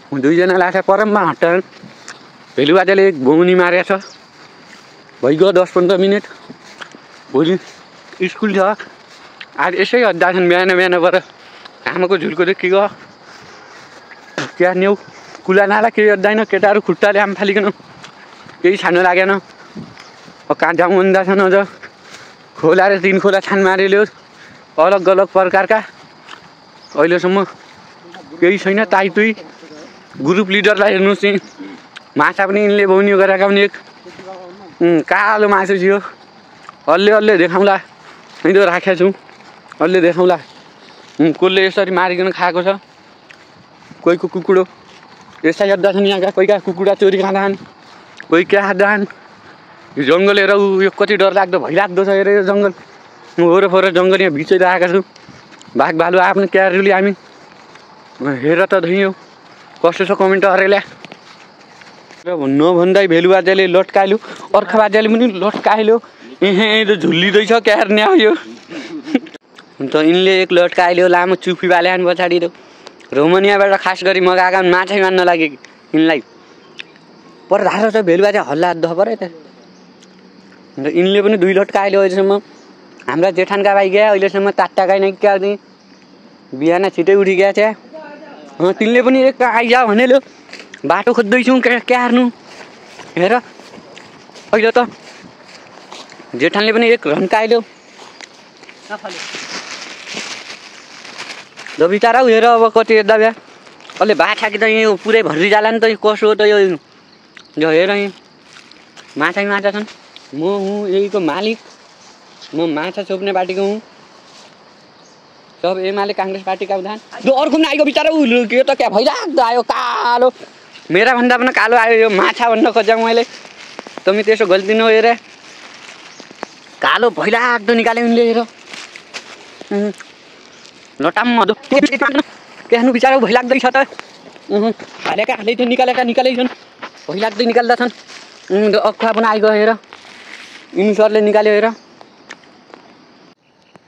दुईजना लाठा परममा हट्टान् भेलुबाजेले घुम्नी मारेछ भइगयो 10-15 मिनट भोलि स्कुल छ आज यसै हद्दा छन् बिहानबाट आमाको झुलको देखिको क्या न्यौ कुला नाला केही हद्दैन केटाहरू खुट्टाले आम फालिकन केही छान्नु लागेन कहाँ जाउँ भन्दा छन् अझ खोला र 3 खोला छान मारेल्यो अलग अलग प्रकारका अहिलेसम्म केही छैन ताइतुई ग्रुप लिडरलाई हेर्नुहोस् नि माछा पनि यिनले बौनी गरेका पनि एक कालो मासु थियो अलि देखाउँला यिनीहरू राखेको छु अलि देखाउँला कसले यसरी मारिकन खाएको छ कोहीको कुकुडो यसै हेर्दा छन् यहाँका कोहीका कुकुडा चोरी खाँदान् कोही क्या खाँदान् यो जङ्गल हेर यो कति डरलाग्दो भइराख्दो छ हेर यो जङ्गल वरपर जङ्गल यहाँ भिचिरहेका छु बाघ भालु आफ्नो क्यारुली हामी हेर त धैयो कस्तो छ कमेन्ट गरेर नभन्दै भेलु बाजेले लट्काइल्यो अर्खा बाजेले पनि लट्काइल्यो त झुल्लिँदैछ क्यार्ने यो अन्त यिनले एक लट्काइल्यो लामो चुपी बाल्यान पछाडि रोमानियाबाट खास गरी मगाएका माछै मान्न लागे यिनलाई पर धारो छ भेलु बाजे हल्ला द परे त अन्त यिनले पनि 2 लट्काइल्यो अहिलेसम्म हाम्रा जेठानका भाइ गए अहिलेसम्म तात्ताकै नै क्या बिहान छिटै उठि गया छ तिनले पनि एक आइजा भनेल्यो बाटो खोज्दैछौँ क्या हार्नु हेर अहिले त जेठानले पनि एक रन्काइल्यो ल बिचारा हेर अब कति हेर्दा भ्या अलि बाछा कि त यो पुरै भर्री जाला नि त कसो हो त यो हेर माछा माछा छन् म हुँ यहीको मालिक म माछा छोप्ने पार्टीको हुँ सब एमाले काङ्ग्रेस पार्टीका उदाहरण जो अर्को पनि आएको बिचारा के त क्या भइराख्दो आयो कालो मेरा भन्दा पनि कालो आयो यो माछा भन्न खोजेँ मैले तमी त्यसो गल्ती नहेर कालो भइराख्दो निकाल्यो उनले हेर लटाम केहनु बिचारा भइलाग्दैछ त हालेका हालै थियो निकालेका छन् भइलाग्दै निकाल्दा छन् अख्वा पनि आइगयो हेर यिनी सरले निकाल्यो हेर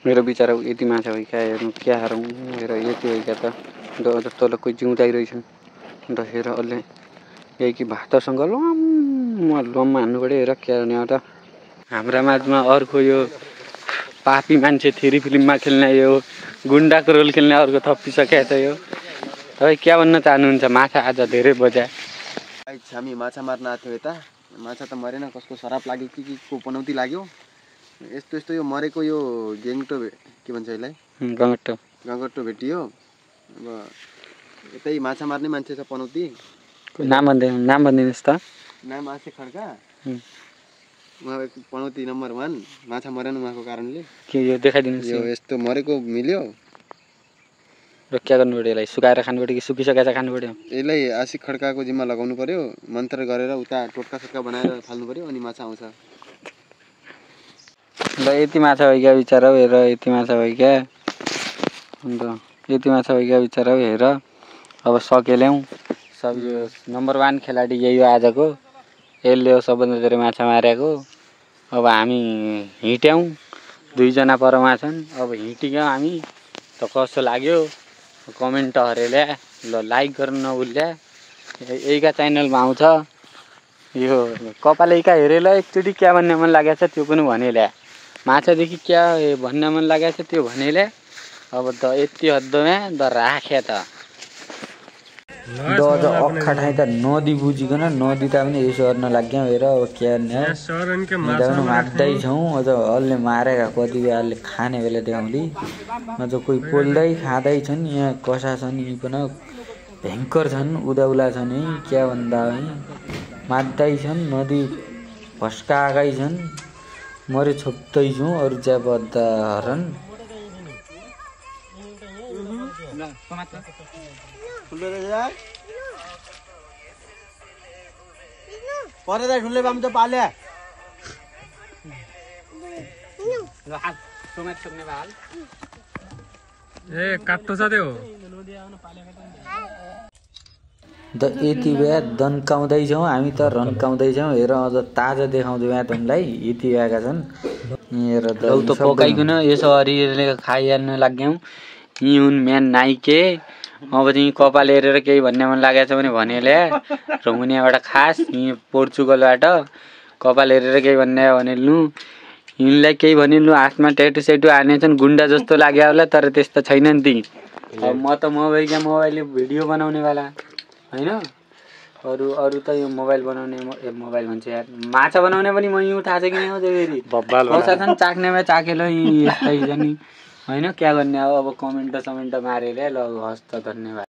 मेरो बिचारा यति माछा भइका हेर्नु क्या हारौँ हेर यति भइका त तल कोही जिउँदाइरहेछन् अन्त हेर अलि यही कि भातसँग लम्मा हान्नु पऱ्यो हेर क्या हुने त हाम्रा माझमा अर्को यो पापी मान्छे थ्री फिल्ममा खेल्ने यो गुन्डाको रोल खेल्ने अर्को थपिसक्यो त यो तपाईँ क्या भन्न चाहनुहुन्छ माछा आज धेरै बजा हामी माछा मार्न आएको थियो यता माछा त मरेन कसको सराप लाग्यो कि को पनौती लाग्यो यस्तो यो मरेको यो गेङ्टो के भन्छ यसलाई गङ्गटो भेटियो अब यतै माछा मार्ने मान्छे छ पनौती नाम भनिदिनुहोस् त नाम आसे खड्का उहाँ पनौती नम्बर 1 माछा मरेन उहाँको कारणले के यो देखाइदिनुहोस् यो यस्तो मरेको मिल्यो र क्या गर्नु पर्यो यसलाई सुकाएर खानु पर्यो कि सुकिसकेर खानु पर्यो यसलाई आसी खड्काको जिम्मा लगाउनु पर्यो मन्त्र गरेर उता टोटका सोटका बनाएर फाल्नु पर्यो अनि माछा आउँछ ल यति माछा भइगयो बिचारा हेर यति माछा भइगयो अन्त यति माछा भइगयो बिचारा हेर अब सके ल्याउँ सब यो नम्बर 1 खेलाडी यही हो आजको यसले हो सबभन्दा धेरै माछा मारेको अब हामी हिँट्यौँ 2 जना परमा छन् अब हिँटिगयौँ हामी त कस्तो लाग्यो कमेन्ट हरेल्या ल लाइक गर्न नभुल्ल्या यहीका च्यानलमा आउँछ यो कपालैका हेरेला एकचोटि क्या भन्ने मन लागेको छ त्यो पनि भनेल्या माछादेखि क्या भन्न मन लागेको छ त्यो भनेल्या अब त यति हद्दमा द राखे त अझ अक्खा ठाउँ त नदी बुझिकन नदी त पनि यसो गर्न लाग्यो हेर अब क्या मार्दै छौँ अझ अलले मारेका कति बेलाले खाने बेला देखाउँदै अझ कोही पोल्दै खाँदै छन् यहाँ कसा छन् यी पनि भयङ्कर छन् उदाउला छन् है क्या भन्दा है मार्दै छन् नदी भस्काएकै छन् मरे छोप्दैछौँ अरू चाहिँ बद्दा हरन परेर ठुले बाम त पाल्या ए काट्टो छ त्यो द यति बेला दन्काउँदैछौँ हामी त रन्काउँदैछौँ हेर अझ ताजा देखाउँछु यहाँ तिमीलाई यति भएका छन् हेर लौ त पकाइकन यसो हरिले खाइहाल्न लाग्यौँ यी हुन् मेन नाइके अब चाहिँ कपाल हेरेर केही भन्ने मन लागेको छ भने भनेले रोमानियाबाट खास यहीँ पोर्चुगलबाट कपाल हेरेर केही भन्ने भने लु यिनलाई केही भनिलु हातमा ट्याटु सेटु हानेछन् गुन्डा जस्तो लाग्यो होला तर त्यस्तो छैन नि ती अब म त मोबाइलले भिडियो बनाउनेवाला होइन अरू त यो मोबाइल बनाउने मोबाइल भन्छ यार माछा बनाउने पनि म यहीँ थाहा छ कि नै हो फेरि बसाछन् चाख्नेमा चाखेर यहीँ यस्तै छ नि होइन क्या गर्ने अब कमेन्ट मारेर ल हस् त धन्यवाद।